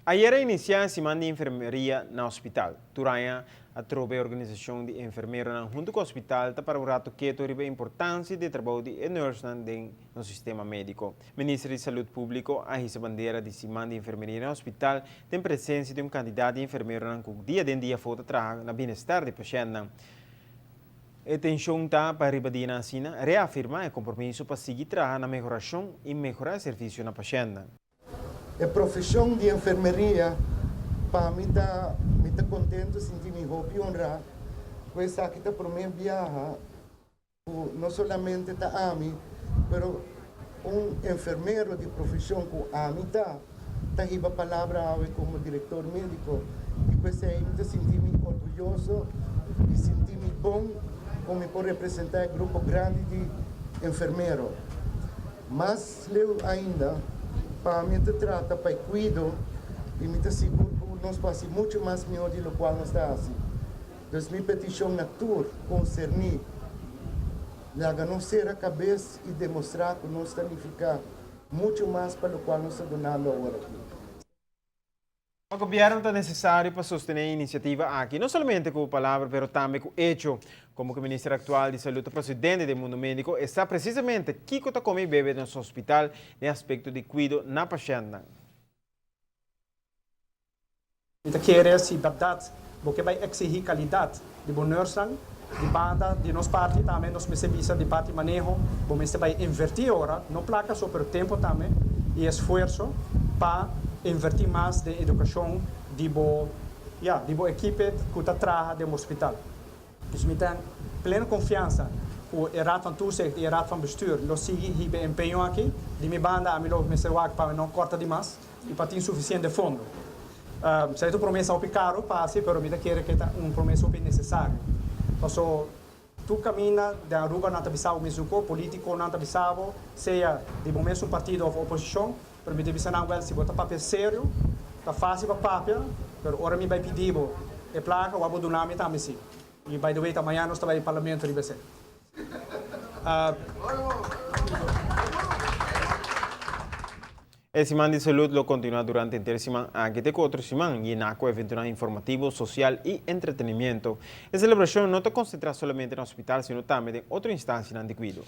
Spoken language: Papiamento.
Ayera a inicia e siman di enfermeria na hospital. Tur aña atrobe e organisacion di enfermeronan hunto cu hospital ta para un rato keto riba e importancia di e trabou di e nursenan den nos sistema medico. Minister di Salud Publico a hisa bandera di siman di enfermeria na hospital den presencia di un cantidad di enfermeronan cu dia den dia afo ta traha na bienestar di pashentnan. E tenshon ta pa riba dianan asina reafirmá e kompromiso pa sigui traha na mehorashon i mehorá e servisio na pashentnan. E profeshon di enfermeria pa mi ta mi ta kontentu sinti mi hopi honrá ku esaki ta promé biaha ku no solamente ta ami pero un enfermero di profeshon ku ami ta ta hiba palabra awe komo direktor médiko i ku esei mi ta sinti mi orguyoso i sinti mi bon ku mi por representá e grupo grandi di enfermero. Mas leu ainda, pa mi ta trata pa e kuido i mi ta sigur ku nos por hasi muchu mas mihó di lokual nos ta hasi. Dus mi petishon na tur konserní, laga nos sera kabes i demostrá ku nos ta nifiká Mucho mas pa locual nos ta dunando awor aki. Pa gobierno ta necesario pa sostene e iniciativa aki, no solamente cu palabra pero tambe cu hecho. Como cu minister actual di Salud ta procedente den mundo medico, e sa precisamente kico ta come y bebe den nos hospital den aspecto di cuido na pashentnan. Mi ta kere si bèrdat bo ke bai eksihí kalidat di bo nùrsnan, di banda di nos parti tambe nos mester bisa di parti maneho bo mester bai invertí ora, no plaka so pero tempu tambe i esfuerso pa invertí mas den edukashon di bo ya di bo ekipe ku ta traha den bo hospital. Dus mi ta pleno konfiansa ku e Raad van Toezicht i e Raad van Bestuur lo sigui hiba e empeño aki. Di mi banda ami lo mester wak pa no kòrta di mas i pa tin sufisiente fondo. Esei ta un promesa hopi karu pa hasi, pero mi ta kere ku e ta un promesa hopi nesesario. Paso tur kaminda den Aruba nan ta bisa bo mesun ko, politikonan ta bisa bo, sea di bo mesun partido òf oposishon, Pero mi ta bisa nan, Wèl, si bo ta papia serio, ta fásil pa papia, pero ora mi bai pidi bo e plaka, wak bo duna mi tambe sí. I by the way, ta mañana nos ta bai parlamento riba esei. E siman di salud lo continua durante henter siman aki te cu otro siman, yena cu eventonan informativo, social y entretenimiento. E celebracion no ta concentra solamente na hospital sino tambe den otro instancianan di cuido.